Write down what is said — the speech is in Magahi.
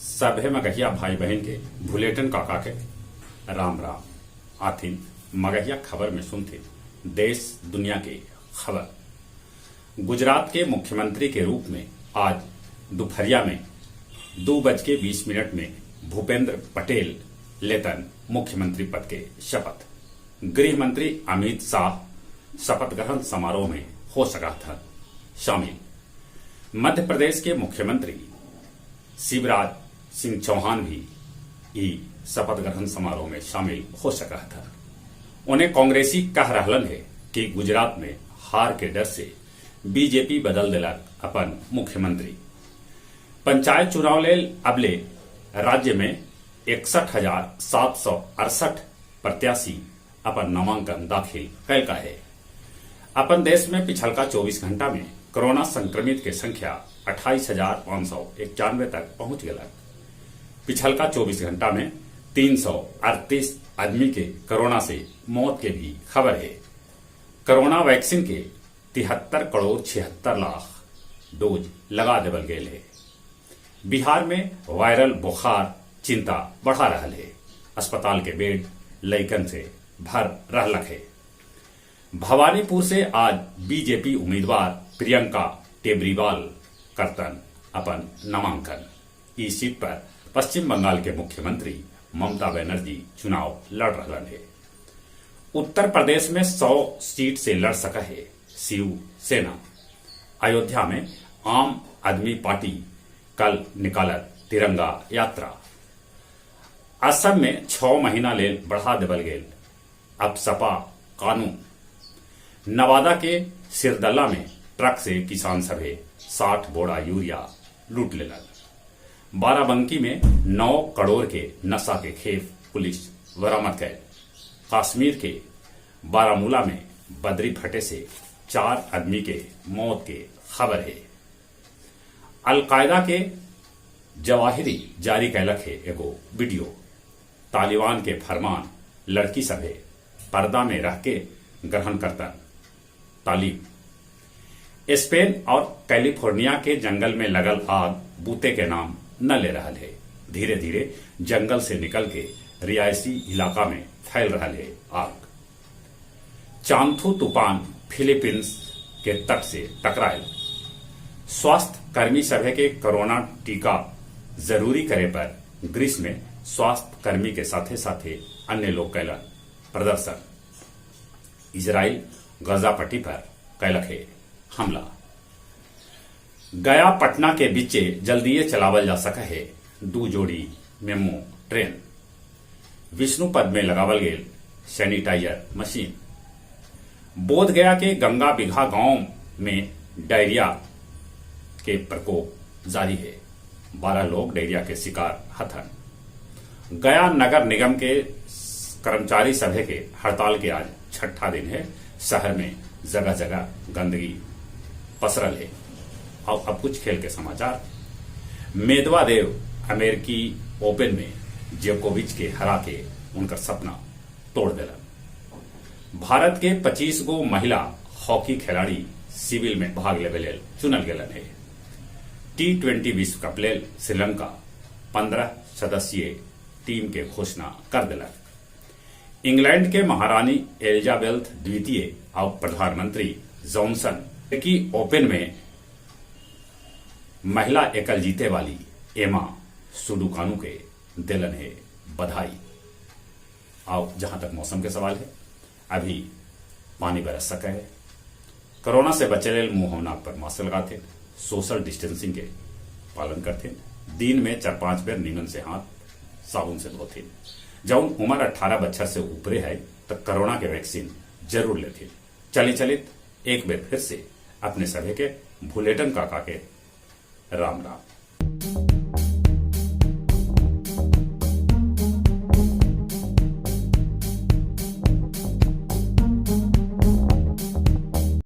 सभे मगहिया भाई बहन के भुलेटन काका के राम राम। आथिन मगहिया खबर में सुनथिन देश दुनिया के खबर। गुजरात के मुख्यमंत्री के रूप में आज दुपहरिया में 2:20 में भूपेंद्र पटेल लेतन मुख्यमंत्री पद के शपथ। गृह मंत्री अमित शाह शपथ ग्रहण समारोह में हो सका था शामिल। मध्य प्रदेश के मुख्यमंत्री शिवराज सिंह चौहान भी ई शपथ ग्रहण समारोह में शामिल हो सका था। उन्हें कांग्रेसी कह रहलन है कि गुजरात में हार के डर से बीजेपी बदल दिलक अपन मुख्यमंत्री। पंचायत चुनाव लेल अबले राज्य में 61,768 प्रत्याशी अपन नामांकन दाखिल कैलका है। अपन देश में पिछलका 24 घंटा में कोरोना संक्रमित के संख्या 28,591 तक पहुंच गलक। पिछलका 24 घंटा में 338 आदमी के कोरोना से मौत के भी खबर है। कोरोना वैक्सीन के 73 करोड़ 76 लाख डोज लगा देवल गेल है। बिहार में वायरल बुखार चिंता बढ़ा रहल है। अस्पताल के बेड लइकन से भर रहलक है। भवानीपुर से आज बीजेपी उम्मीदवार प्रियंका टेबरीवाल करतन अपन नामांकन। इस सीट पर पश्चिम बंगाल के मुख्यमंत्री ममता बनर्जी चुनाव लड़ रहलन है। उत्तर प्रदेश में 100 सीट से लड़ सका है शिवसेना। अयोध्या में आम आदमी पार्टी कल निकालत तिरंगा यात्रा। असम में 6 महीना लेल बढ़ा देवल गेल अब सपा कानून। नवादा के सिरदल्ला में ट्रक से किसान सभे 60 बोरा यूरिया लूट लेलक। बाराबंकी में 9 करोड़ के नशा के खेप पुलिस बरामद कैल। कश्मीर के बारामूला में बदरी फटे से 4 आदमी के मौत के खबर है। अलकायदा के जवाहिरी जारी कैलक है एगो वीडियो। तालिबान के फरमान लड़की सभे पर्दा में रह के ग्रहण करता तालीम। स्पेन और कैलिफोर्निया के जंगल में लगल आग बूते के नाम न ले रहा है। धीरे धीरे जंगल से निकल के रियायसी इलाका में फैल रहा है आग। चांथू तूफान फिलीपींस के तट से टकरायल। स्वास्थ्य कर्मी सभे के कोरोना टीका जरूरी करे पर ग्रीस में स्वास्थ्य कर्मी के साथे साथे अन्य लोग कैलन प्रदर्शन। इजराइल गजा पट्टी पर कैलक है हमला। गया पटना के बीचे जल्दीए चलावल जा सका है 2 जोड़ी मेमो ट्रेन। विष्णुपद में लगावल गेल सैनिटाइजर मशीन। बोध गया के गंगा बिघा गांव में डायरिया के प्रकोप जारी है। 12 लोग डायरिया के शिकार हथन। गया नगर निगम के कर्मचारी सभे के हड़ताल के आज 6ठा दिन है। शहर में जगह जगह गंदगी पसरल है। और अब कुछ खेल के समाचार। मेदवादेव अमेरिकी ओपन में जोकोविच के हरा के उनका सपना तोड़ दिलन। भारत के 25 गो महिला हॉकी खिलाड़ी सिविल में भाग लेवे लेल चुनल गेलन है। T20 विश्व कप लेल श्रीलंका 15 सदस्यीय टीम के घोषणा कर दिलक। इंग्लैंड के महारानी एलिजाबेथ द्वितीय और प्रधानमंत्री जॉनसन की ओपन में महिला एकल जीते वाली एमा सुडुकानू के दिलन है बधाई। और जहां तक मौसम के सवाल है, अभी पानी बरस सका है। कोरोना से बचे लेल मुंह और नाक पर मास्क लगाते, सोशल डिस्टेंसिंग के पालन करते, दिन में 4-5 बेर नीमन से हाथ साबुन से धोते। जब उम्र 18 बच्चा से ऊपरे है तो कोरोना के वैक्सीन जरूर लेते। चली चलित एक बेर फिर से अपने सभी के भुलेटन काका के राम राम।